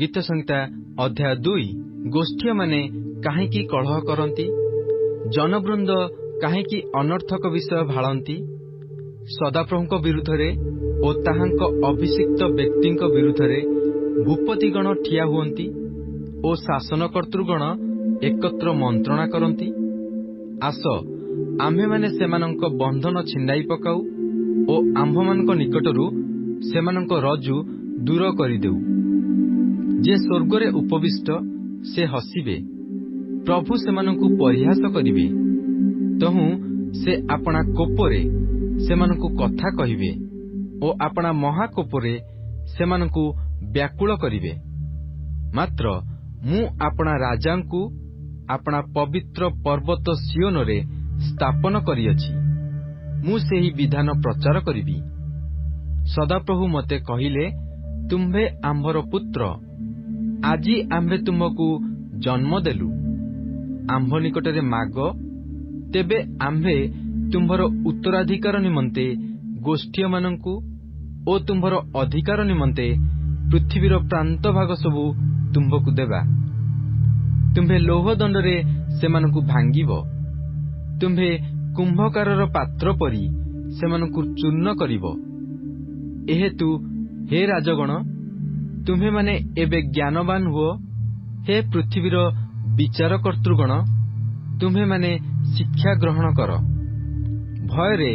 ଗୀତ ସଂହିତା ଅଧ୍ୟାୟ 2। ଗୋଷ୍ଠୀୟମାନେ କାହିଁକି କଳହ କରନ୍ତି? ଜନବୃନ୍ଦ କାହିଁକି ଅନର୍ଥକ ବିଷୟ ଭାଳନ୍ତି? ସଦାପ୍ରଭୁଙ୍କ ବିରୁଦ୍ଧରେ ଓ ତାହାଙ୍କ ଅଭିଷିକ୍ତ ବ୍ୟକ୍ତିଙ୍କ ବିରୁଦ୍ଧରେ ଭୂପତିଗଣ ଠିଆ ହୁଅନ୍ତି ଓ ଶାସନକର୍ତ୍ତୃଗଣ ଏକତ୍ର ମନ୍ତ୍ରଣା କରନ୍ତି। ଆସ, ଆମ୍ଭେମାନେ ସେମାନଙ୍କ ବନ୍ଧନ ଛିଣ୍ଡାଇ ପକାଉ ଓ ଆମ୍ଭମାନଙ୍କ ନିକଟରୁ ସେମାନଙ୍କ ରଜ୍ଜୁ ଦୂର କରିଦେଉ। ଯେ ସ୍ୱର୍ଗରେ ଉପବିଷ୍ଟ ସେ ହସିବେ, ପ୍ରଭୁ ସେମାନଙ୍କୁ ପରିହାସ କରିବେ। ତହୁଁ ସେ ଆପଣା କୋପରେ ସେମାନଙ୍କୁ କଥା କହିବେ ଓ ଆପଣା ମହାକୋପରେ ସେମାନଙ୍କୁ ବ୍ୟାକୁଳ କରିବେ। ମାତ୍ର ମୁଁ ଆପଣା ରାଜାଙ୍କୁ ଆପଣା ପବିତ୍ର ପର୍ବତ ସିୟୋନରେ ସ୍ଥାପନ କରିଅଛି। ମୁଁ ସେହି ବିଧାନ ପ୍ରଚାର କରିବି। ସଦାପ୍ରଭୁ ମୋତେ କହିଲେ, ତୁମ୍ଭେ ଆମ୍ଭର ପୁତ୍ର, ଆଜି ଆମ୍ଭେ ତୁମ୍ଭକୁ ଜନ୍ମ ଦେଲୁ। ଆମ୍ଭ ନିକଟରେ ମାଗ, ତେବେ ଆମ୍ଭେ ତୁମ୍ଭର ଉତ୍ତରାଧିକାର ନିମନ୍ତେ ଗୋଷ୍ଠୀୟମାନଙ୍କୁ ଓ ତୁମ୍ଭର ଅଧିକାର ନିମନ୍ତେ ପୃଥିବୀର ପ୍ରାନ୍ତ ଭାଗ ସବୁ ତୁମ୍ଭକୁ ଦେବା। ତୁମ୍ଭେ ଲୌହ ଦଣ୍ଡରେ ସେମାନଙ୍କୁ ଭାଙ୍ଗିବ, ତୁମ୍ଭେ କୁମ୍ଭକାରର ପାତ୍ର ପରି ସେମାନଙ୍କୁ ଚୂର୍ଣ୍ଣ କରିବ। ଏହେତୁ ହେ ରାଜଗଣ, ତୁମ୍ଭେମାନେ ଏବେ ଜ୍ଞାନବାନ ହୁଅ। ହେ ପୃଥିବୀର ବିଚାରକର୍ତ୍ତୃଗଣ, ତୁମ୍ଭେମାନେ ଶିକ୍ଷା ଗ୍ରହଣ କର। ଭୟରେ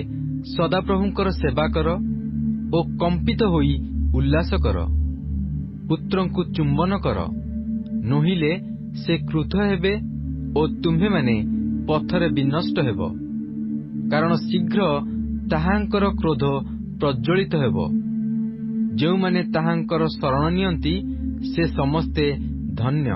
ସଦାପ୍ରଭୁଙ୍କର ସେବା କର ଓ କମ୍ପିତ ହୋଇ ଉଲ୍ଲାସ କର। ପୁତ୍ରଙ୍କୁ ଚୁମ୍ବନ କର, ନୋହିଲେ ସେ କ୍ରୁଦ୍ଧ ହେବେ ଓ ତୁମ୍ଭେମାନେ ପଥରେ ବିନଷ୍ଟ ହେବ। କାରଣ ଶୀଘ୍ର ତାହାଙ୍କର କ୍ରୋଧ ପ୍ରଜ୍ୱଳିତ ହେବ। ଯେଉଁମାନେ ତାହାଙ୍କର ଶରଣ ନିଅନ୍ତି, ସେ ସମସ୍ତେ ଧନ୍ୟ।